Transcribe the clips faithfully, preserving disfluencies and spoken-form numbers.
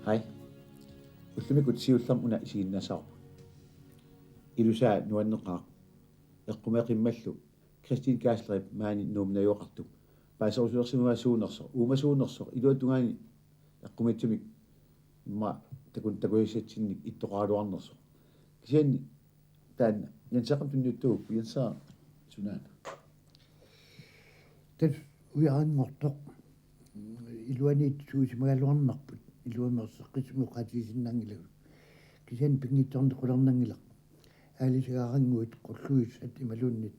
Hej. Ullumikkut siullermik una isiginnaassavarput. Ilusaa nuanneqaaq. Eqqumeeqqimmallu Kristin Kastlerip maani Nuummi najugaqartup paaserusulersimavaa suunersoq, uumasuunersoq, iluatungaani eqqumiitsumik immaqa takun-, takusassatsinnik ittoqaraluarnersoq. Kisianni taanna Jenseqartut tunniuttagukku, Jenseq sunaana? Tassa ujaranngortoq. Iluaniittut suusimagaluarnerput, iluamik erseqqissumik oqaatigisinnaanngilagut. Kisianni pinngitsoornak qulernanngilaq. Aalisagaarannguit, qulluissat imaluunniit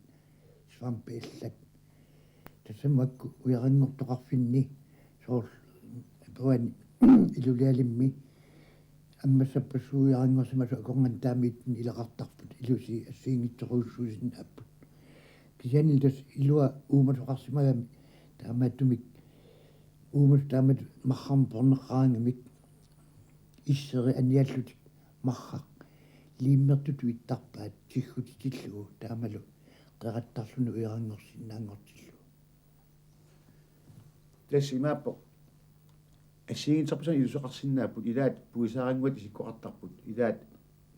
svampe allat. Tassami makku ujaranngortoqarfinni soorlu Apuani Ilulialimmi ammassappassuit ujaranngorsimasut akornanni taamiittuni ilaqartarput, ilusi assigiinngitsorujussuusinnaapput. Kisianni tassa ilua uumasoqarsimagami taamaattumik uumasut taamatut marrarmut porneqqaaraangamik isseri aniallutik marraq liimmertutut ittarpaat tiggutitillugu taamalu qerattarluni ujaranngorsinnaanngortillugu. Tassa imaappoq. Assigiinngitsorpassuarnik iluseqarsinnaapput, ilaat puisaarannguat isikkoqartarput, ilaat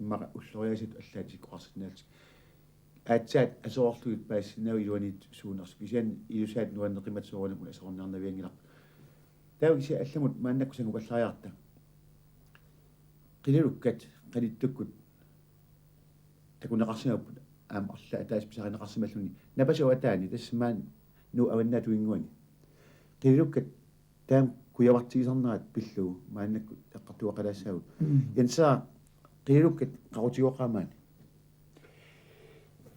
immaqa ulloriaasut allaat isikkoqarsinnaallutik. Aatsaat aserorlugit paasisinnaavaat iluaniittut suunersut. Kisianni ilusaat nuanneqimmat soorunami aserorniarnavianngilarput. Taava kisianni allamut maannakkut sangukallaariarta. Qilalukkat qanittukkut takuneqarsimapput aamma arlaat ataaseq pisarineqarsimalluni. Napasooq ataani tassa maani Nuup avannaata tunginnguani. Qilalukkat taama kujavartigisarnerat pillugu maannakkut eqqartugaqalaassaagut. Mm. Jenseq, qilalukkat qaqutigooqaat maani?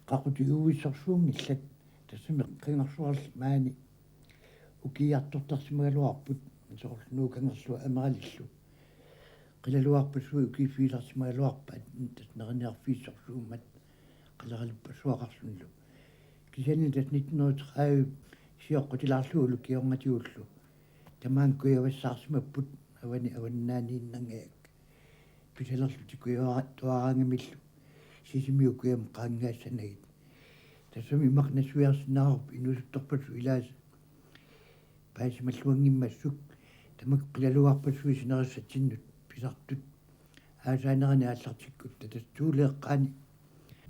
Qaqutiguissorsuunngillat, tassami kangersuarli maani ukiiartortarsimagaluarput, soorlu Nuup Kangerlua Ameralillu. Qilalugarpassuit ukiiffigisarsimagaluarpaat, tassa neriniarfigissorsuummat qaleralippassuaqarlunilu. Kisianni tassa nitten hundrede tredive sioqqutilaarlugulu kingornatigullu tamaanga kujavassaarsimapput avani avannaaniinnanngajak. Pisalerlutik kujavattuaraangamillu Sisimiut kujamut qaangaassanagit. Tassami immaqa nassuiarsinnaavarput inuusuttorpassuit ilaasa paasimalluanngimmassuk, tamakku qilalugarpassuit sinerissatsinnut pisartut aasaanerani aallartikkutta, tassa Thulep eqqaani,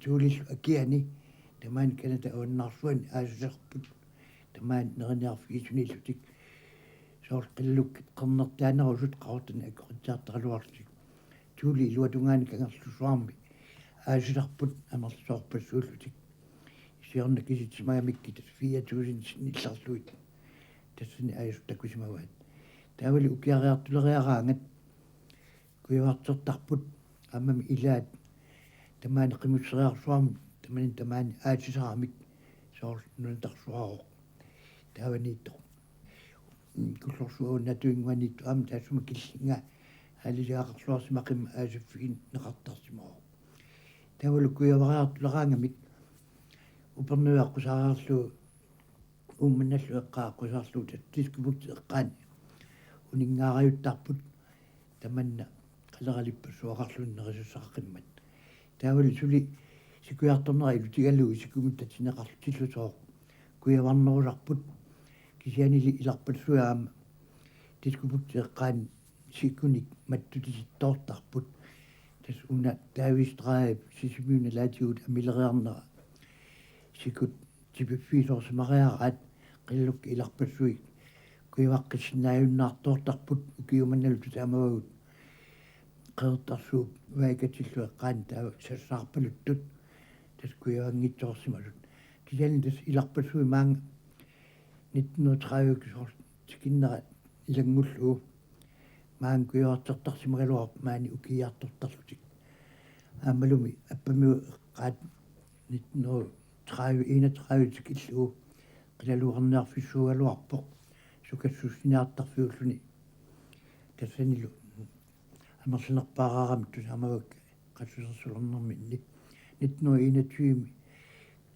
Thulellu akiani, tamaani Canadap avannaarsuani aasisarput, tamaani neriniarfigisuniillutik. Soorlu qilalukkat qernertaanerusut Qaqortumi akoqatigiartaraluarlutik. Thule iluatungaani kangerlussuarmi aasisarput amerlasoorpassuullutik. Siorna kisitsimagamikkit tassa fire tusind sinillerlugit tassani aasut takusimavaat. Taavalu ukiariartuleriaraangat kujavartertarput, aammami ilaat tamaani qimusseriarsuarmi, tamaani, tamaani aasisaramik, soorlu nunatarsuarooq. Taavaniittoq. Mm, Kullorsuup avannaata tunginnguaniittoq aamma taassuma killinga aalisagaqarluarsimaqimmat aasiffigineqartarsimavoq. Taavalu kujavariartuleraangamik Upernaviup aqqusaariarlugu Uummannallu eqqaa aqqusaarlugu tassa Diskobugtip eqqaani uninngaarajuttarput, tamanna qaleralippassuaqarluni nerisassaqaqimmat. Taavalu suli sikujartornera ilutigalugu sikumut tatineqarlutillusooq kujavarnerusarput. Kisiannili ilarpassuit aamma Diskobugtip eqqaani sikunik mattutisittoortarput. Tassa una David Strædep Sisimiuni nalaatigut amileriarnera sikut tipiffigisoorsimariaraat, qilalukkat ilarpassuit kujavaqqissinnaajunnaartoortarput, ukiut mannalu taamaavagut Qeqertarsuup Vaikatillu eqqaani taava sassaarpaluttut tassa kujavanngitsoorsimasut. Kisianni tassa ilarpassuit maanga nitten hundrede tredive soorlu tikinnera ilanngullugu maanga kujavartertarsimagaluarput maani ukiiartortarlutik. Aammalumi Appamiut eqqaat nitten hundrede tredive enogtredive tikillugu qilalugarniarfissuugaluarpoq sukassussiniartarfiulluni. Tassanilu amerlanerpaaraarami tusaamavakka qassusersulernerminni. Nitten hundrede enogtyve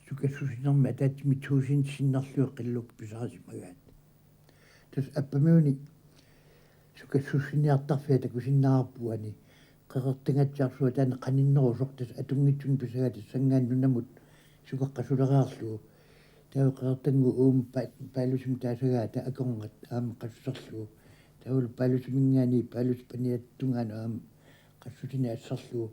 sukassussinermi ataatsimik tusind sinnerlugit qilalukkat pisarisimagaat. Tassa Appamiuni sukassussiniartarfia takusinnaavarput uani, Qeqertangaatsiarsuaq taanna qaninnerusoq, tassa atunngitsunik pisagaa tassanngaanniit nunamut sukaqqasuleriarlugu. Taava Qeqertannguup uuma pa-, paalusimi taasagaata akornat aamma qassuserlugu Taavalu paalusiminngaanniit paalusip paniata tungaanut aamma qassusineq asserlugu,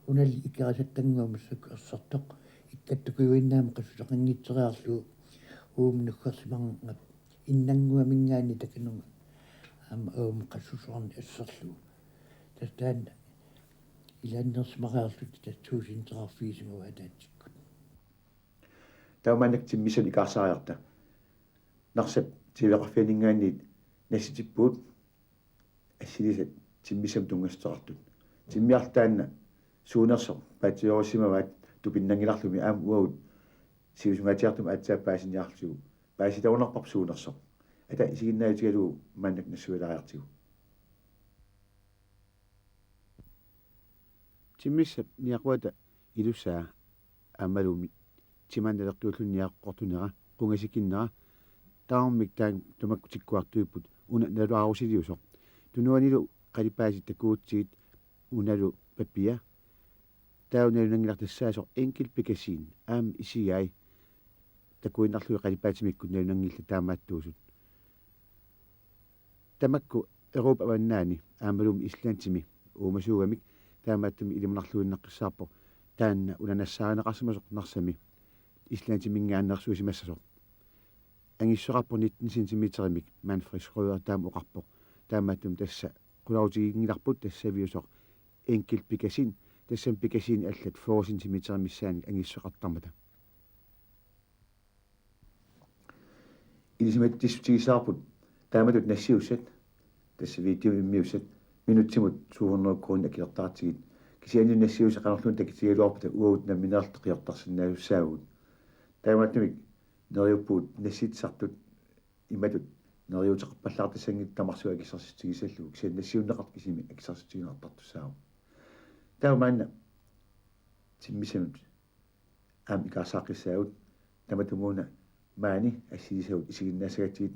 unali ikerasattannguaq massakkut ersertoq, ikkattukujuinnaammat qassuseqanngitseriarlugu, uuma nuggarsimanermut innannguaminngaanniit takanunga aamma uuma qassusuarneq asserlugu. Tassa taanna ilaanneersimariarluta tassa tuusinteqarfigisimavaat ataatsikkut. Taava maannakkut timmissanut ikaarsaariarta. Narsap T V-qarfianinngaanniit nassitippugut assilisat timmissamut tunngassuteqartut. Timmiarlu taanna suunersoq paatsiveerusimavaat tupinnanngilarlumi aamma uagut sivisungaatiartumik aatsaat paasiniarlugu. Paasitagunarparput suunersoq. Ata isiginnaajutigalugu maannakkut nassuilaariartigu. Timmissap niaquata ilusaa aammalumi timanna naleqqiulluni niaqortunera, qungasikinnera, tamarmik taanna tamakku tikkuartuipput una naluarusiliusoq. Tunuanilu qalipaatit takuutsigit unalu papia. Taava nalunanngilartussaasoq enkeltbekkasin aamma isigai takuinnarlugit qalipaatimikkut nalunanngillat taamaattuusut. Tamakku Europa avannaani aammalumi Islandimi uumasuugamik taamaattumik ilimanarluinnaqqissaarpoq taanna una nassaarineqarsimasoq Narsami Islandiminngaanneersuusimassasoq. Angissoqarpoq nitten centimeterimik, Manfred Schrøder taama oqarpoq. Taamaattumik tassa qularutiginngilarput tassaviusoq enkeltbekkasin, tassami bekkasinik allat fyrre centimeter missaannik angissoqartarmata. Ilisimatitsissutigissavarput taamatut nassiussat, tassa videomik immiussat, minutsimut to hundrede koruunit akilertaratsigit. Kisianni nassiussat qanorluunniit takitigigaluarpata uagut nammineerluta qiortarsinnaasussaavagut. Taamaattumik neriuppugut nassitsisartut imatut neriuuteqarpallaartassanngitsut tamarsuaq akissarsiutigissallugu, kisianni nassiunneqartut kisimik akissarsiutigineqartartussaavoq. Taava maanna timmissanut aamma ikaarsaaqqissaagut, tamatumuuna maani assilisagut isiginnaassagatsigit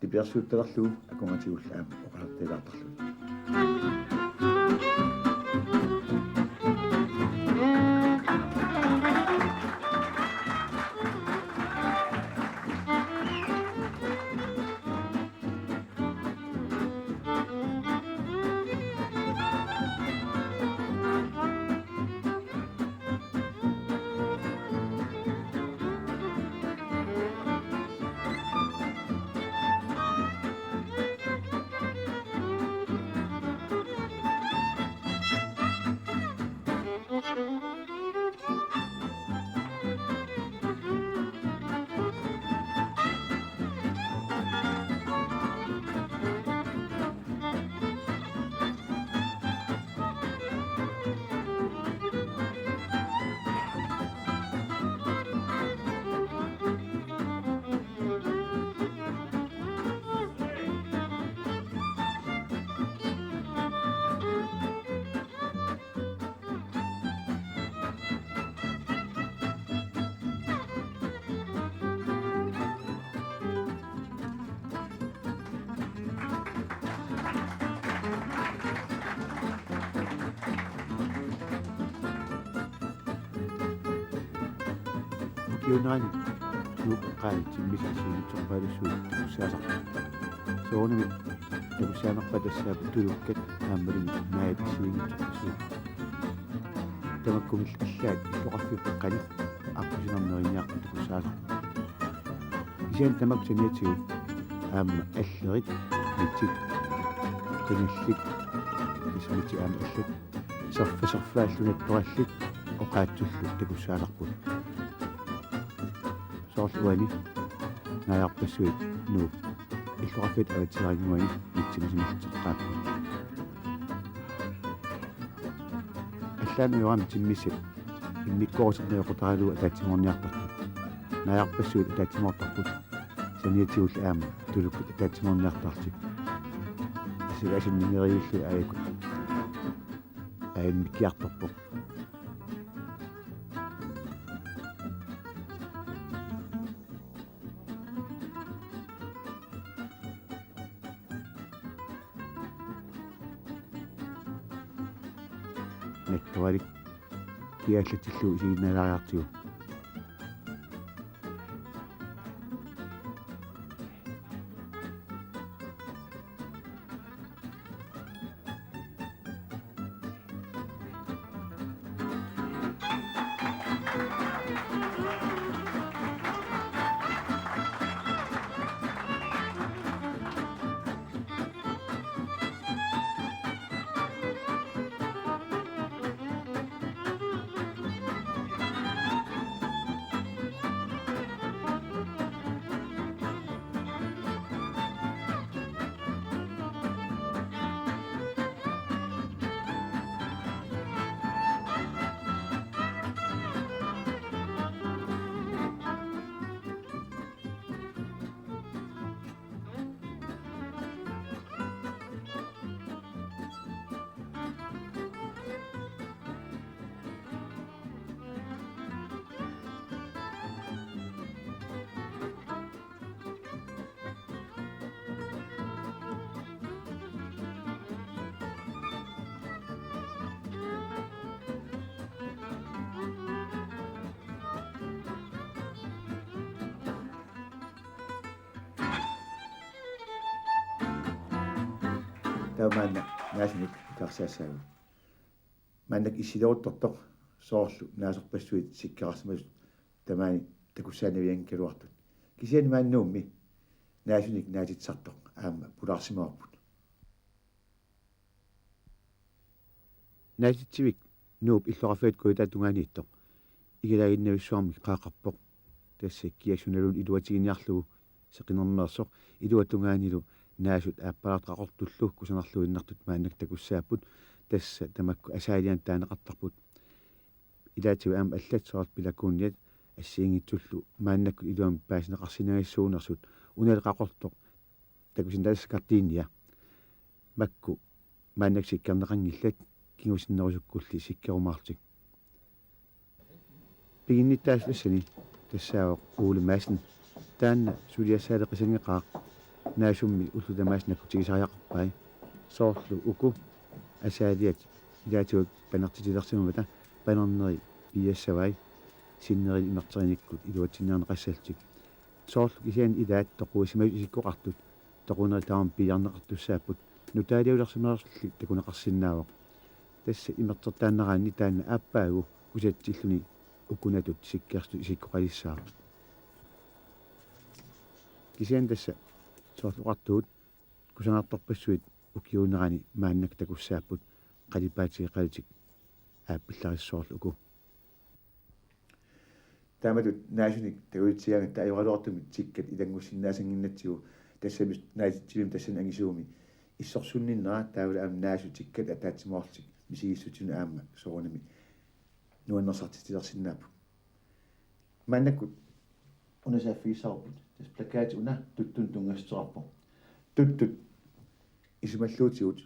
nipilersuuttalerlugu akornatigullu aamma oqaluttuallaartarlugit. Ukiunerani Nuup eqqaani timmissat assigiinngitsorpaalussuit takussaasarput. Soorunami takussaanerpaat tassaapput tulukkat aammalumi naajat assigiinngitsorpassuit. Tamakkumillu allaat illoqarfiup eqqani arfineq-marlunniarneq takussaasarpoq. Kisianni tamakku saniatigut aamma allerit, mitsit, qingallit, ismitit aamma allat, serfa-, serfaallu nattorallit oqaatsullu takussaasarput. Soorlu uani naajarpassuit Nuup illoqarfiata avatsiarinnguani mitsimusimallutik oqaapput. Allaat najugami timmissat immikkoorutit najoqqutaralugu ataatsimoorniartartut. Naajarpassuit ataatsimoortarput. Saniatigullu aamma tulukkat ataatsimoorniartarlutik. Tassa asanninngeriullu aajuku aajummiikkiartorpoq. Nattoralik kiallatsillugu isiginnaalaariartigu. Taava maanna naasunik ikarsaassaagut. Maannakkut issileruttortoq soorlu naasorpassuit sikkerarsimasut tamaani takussaannavianngikkaluartut. Kisianni maani Nuummi naasunik naatitsisartoq aamma pulaarsimavarput. Naatitsivik Nuup illoqarfiata Kujataata tungaaniittoq igalaaginnavissuarmik qaaqarpoq. Tassa kiassut sunaluunniit iluatiginiarlugu seqinermeersoq, iluata tungaanilu naasut aappalaartoq Qaqortullu kusanarluinnartut maannakkut takussaapput. Tassa tamakku asaalianut taaneqartarput. Ilaatigut aamma allat soorlu pelargoniat assigiinngitsullu maannakkut iluamik paasineqarsinnaajassuunersut, unalu Qaqortoq takusinnaasassat gardiinia. Makku maannakkut sikkerneqanngillat, kingusinnerusukkulli sikkerumaarlutik. Piginnittaasup tassani tassaavoq Ole Madsen. Taanna suliassaaleqisanngeqaaq, naasummi ullut tamaasa nakkutigisariaqarpai. Soorlu uku asaaliat ilaatigut panertitilersimammata panerneri piiassavai, sinnerinik imerterinikkut iluatsinniarneqassallutik. Soorlu kisianni ilaat toquussimasut isikkoqartut toqunerit tamarmik piiarneqartussaapput, nutaaliulersimalersulli takuneqarsinnaavoq. Tassa imertertaannaraanni taanna aappaagu kusatsilluni ukunatut sikkersutut isikkoqalissaaq. Kisianni tassa soorlu oqartugut kusanartorpassuit ukiuunerani maannakkut takussaapput, qalipaatigeqalutik aappillarissuit soorlu uku. Taamatut naasunik takusitsigaangatta ajoraluartumik tikkat ilanngussinnaassannginnatsigu, tassami naatitsivimmi tassani angisuumi issorsunninnera taavalu aamma naasut tikkat ataatsimoorlutik misigissutsinut aamma soorunami nuannersartitsilersinnaapput. Maannakkut una saaffigissavarput. Tassa plakaati una tuttunut tunngassuteqarpoq. Tuttut isumalluutigut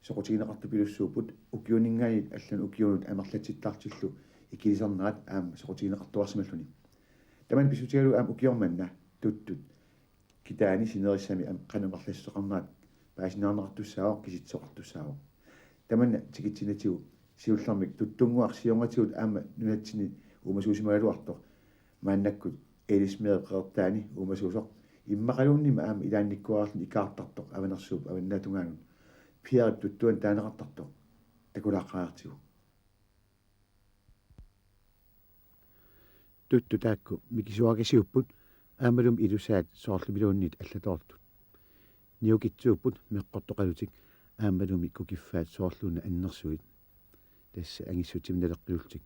soqutigineqartupilussuupput, ukiuninngaanniit allanut ukiunut amerlatsittartillu ikilisarnerat aamma soqutigineqartuarsimalluni. Tamanna pissutigalugu aamma ukioq manna tuttut kitaani sinerissami aamma qanoq amerlassuseqarnerat paasiniarneqartussaavoq, kisitsisoqartussaavoq. Tamanna tikitsinnatigu siullermik tuttunnguaq siornatigut aamma nunatsinni uumasuusimagaluartoq, maannakkut Ellesmere qeqertaani uumasuusoq, immaqaluunniit aamma ilaannikkuarluni ikaartartoq Avanersuup avannaatungaanut, Pierip tuttuanut taaneqartartoq, takulaaqqaartigu. Tuttut taakku mikisuarakasiupput, aammalumi ilusaat soorlumiluunniit allatoortut. Niukitsuupput meqqortoqalutik, aammalumi kukiffaat soorluuna annersuit, tassa angissutsimik naleqqiullutik.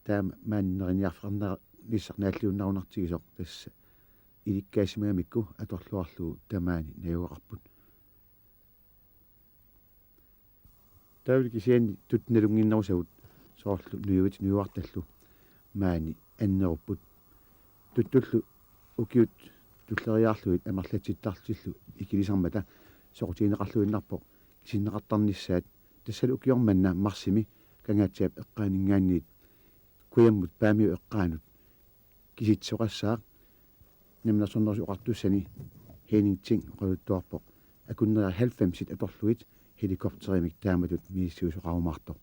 Taama maani neriniarfeqarnissaq naalliunnarunartigisoq tassa ilikkaassimagamikku atorluarlugu tamaani najugaqarput. Taavalu kisianni tuttut nalunnginnerusagut soorlu nujuit nujuartallu maani annerupput. Tuttullu ukiut tulleriiaarlugit amerlatsittartillu ikilisarmata soqutigineqarluinnarpoq kisinneqartarnissaat, tassalu ukioq manna marsimi Kangaatsiap eqqaaninngaanniit kujammut Paamiut eqqaanut kisitsisoqassaaq. Namminersornerusut Oqartussani Henning Ting oqaluttuarpoq akunneri halvfemsit atorlugit helikopterimik taamatut misissuisoqarumaartoq.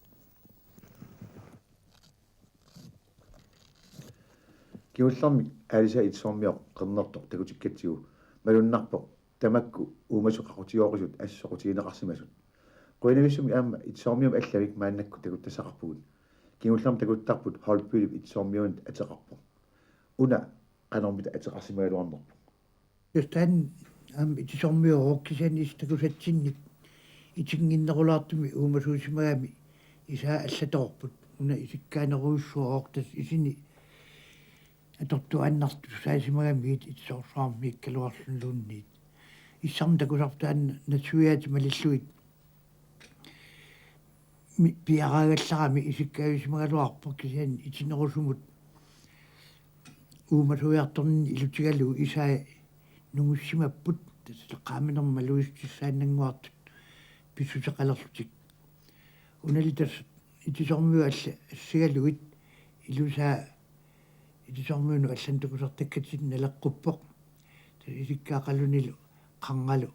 Kingullermik aalisai It Soormioq qernertoq takutikkatsigu malunnarpoq tamakku uumasut qaqutigooqisut assut soqutigineqarsimasut. Qujanavissumik aamma It Soormiumut allamik maannakkut takuttassaqarpugut. Kingullermik takuttarput Holbølep It Soormiunut ateqarpoq. Una qanormita ateqarsimagaluarnerpoq. Tassa taanna aamma It Soormiuuvoq, kisianni isit takusatsinnik itinnginnerulaartumik uumasuusimagami isaa allatoorput. Una isikkaanerujussuuvoq, tassa isini atortuaannartussaasimagamiit It Soorsuarmiikkaluarluniluunniit. Issarmi takusarput taanna natsuiaatit malillugit mi-, piaraagallarami isikkaajusimagaluarpoq, kisianni itinerusumut uumasuiartorninni ilutigalugu isai nungussimapput, tassa eqqaaminermut malugissutissaannannguartut pissuseqalerlutik. Unali tassa It Soormiut alla-, assigalugit ilusaa It Soormiunut allanut takusartakkatsinnut naleqquppoq. Tassa isikkaaqalunilu qarngalu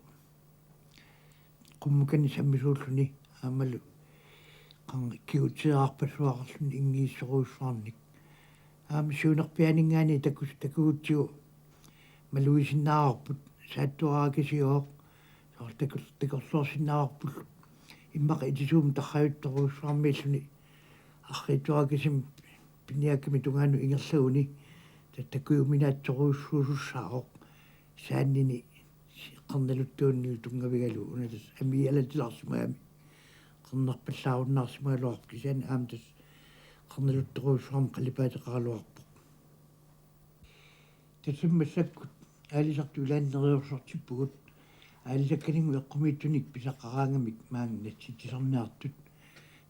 qummukanik sammisuulluni aammalu qarn-, kigutsiararpassuaqarluni inngiissorujussuarnik. Aamma siunerpiaaninngaanniit takus-, takugutsigu malugisinnaavarput, Saattuarakisiooq, Soorlu takorloorsinnaavarpullu immaqa itisuumik tarrajuttorujussuarmiilluni arriitsuarakasimmik piniakkami tungaanut ingerlaguni takujuminaatsorujussuusussaavoq saannini qernaluttuunnilu tunngavigalugu una tassa amiialatilaarsimagami qernerpallaarunnaarsimagaluarpoq kisianni aamma tassa qernaluttorujussuarmik qalipaateqaraluarpoq. Tassami massakkut aalisartut ilaanni neriorsortippugut. Aalisakkanit eqqumiitsunik pisaqaraangamik maani nassitsisarniartut.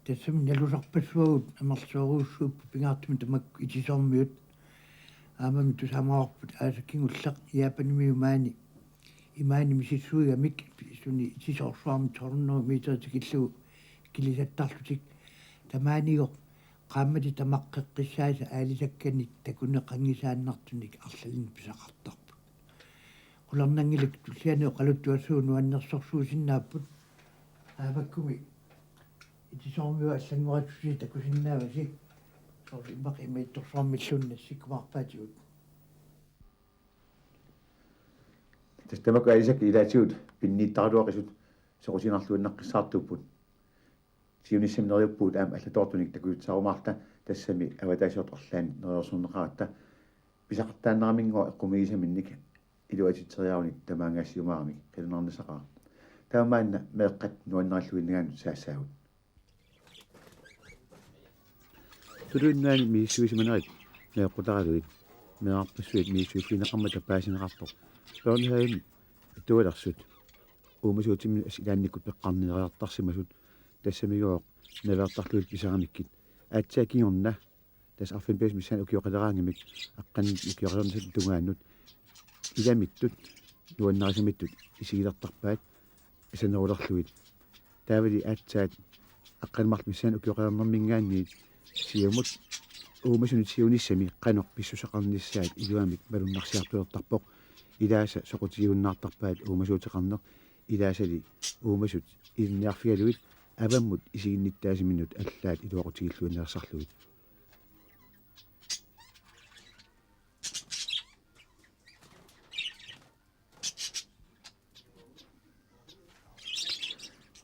Tassami nalusarpassuagut amerlasoorujussuupput pingaartumik tamakku itisoormiut. Aammami tusaamavarput aasaq kingulleq Japanimiut maani imaani misissuigamik suni itisoorsuarmik to hundrede meter tikillugu kilisattarlutik. Tamaaniigoq qaammatit tamaqqeqqissaasa aalisakkanit takuneqanngisaannartunik arlalinnik pisaqartarput. Qularnanngilaq tulliani oqaluttuassuup nuannersorsuusinnaapput. Aavakkumi itisoormiut allanngoratsusi takusinnaavasi. Soorlu immaqa imaattorsuarmilluunniit nassikkumaarpaatigut. Tassa tamakku aalisakkat ilaatigut pinniittaraluaqisut soqutiginarluinnaqqissaartuupput. Siunissami neriuppugut aamma allatoortunik takujussaarumaarluta tassami avataasiortoq arlaannik neriorsorneqaratta pisaqartaannaraminnguaq eqqumiigisaminnik iluatsitseriarunik tamaangaassiumaaramik qilanaarnissaqaaq. Taamaanna meeqqat nuannarilluinnagaannut saassaagut. Tuluit nunaanni misissuisimanerit meeqqutaralugit meerarpassuit misissuiffigineqarmata paasineqarpoq. Børnehavemi atualersut uumasuutiminut ilaannikkut peqqarniartarsimasut tassamigooq naveertarlugit pisaramikkit. Aatsaat kingorna tassa arfineq-pingasut missaani ukioqaleraangamik aqqaneq-marluk ukioqalernissatut tungaanut ilamittut nuannarisamittut isigilertarpaat asanerulerlugit. Taavali aatsaat aqqaneq-marluk missaani ukioqalernermiingaanniit siumut uumasunut siunissami qanoq pissusaqarnissaat iluamik malunnarsiartulertarpoq. Ilaasa soqutigiunnaartarpaat uumasuuteqarneq. Ilaasali uumasut ilinniarfigalugit avammut isiginnittaasiminnut allaat iluaqutigilluinnassarlugit.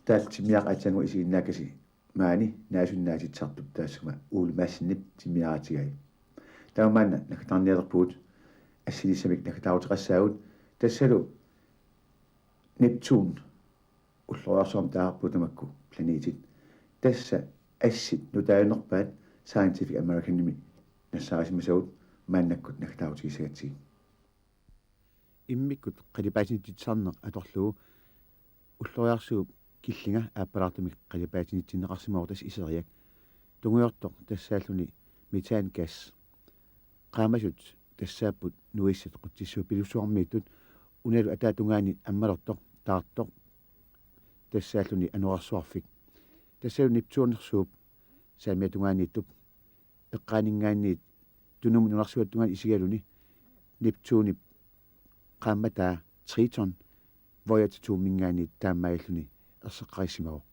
Taava timmiaq aatsaannguaq isiginnaakkasi maani naasunik naatitsisartup taassuma Ole Madsenip timmiaraatigai. Taava maanna naggataarnialerpugut assinissamik naggataaruteqassaagut tassalu Neptun ulloriarsuarmik taasarpaat tamakku planetit. Tassa assit nutaajunerpaat Scientific Americanimi nassaarisimasagut maannakkut naggataarutigissagatsigit. Immikkut qalipaatinitsitsisarneq atorlugu ulloriarsuup killinga aappalaartumik qalipaatinitsinneqarsimavoq tassa iseriak. Tungujortoq tassaalluni metangas. Qaamasut tassaapput nuissat qutsissuup pilussuarmiittut unalu ataatungaani ammalortoq taartoq tassaalluni anorersuarfik. Tassalu Neptunersuup saamiatungaaniittup eqqaaninngaanniit tunumut nunarsuattungaanut isigaluni Neptunip qaammataa Triton Voyager to-minngaanniit taamaalilluni erseqqarissimavoq.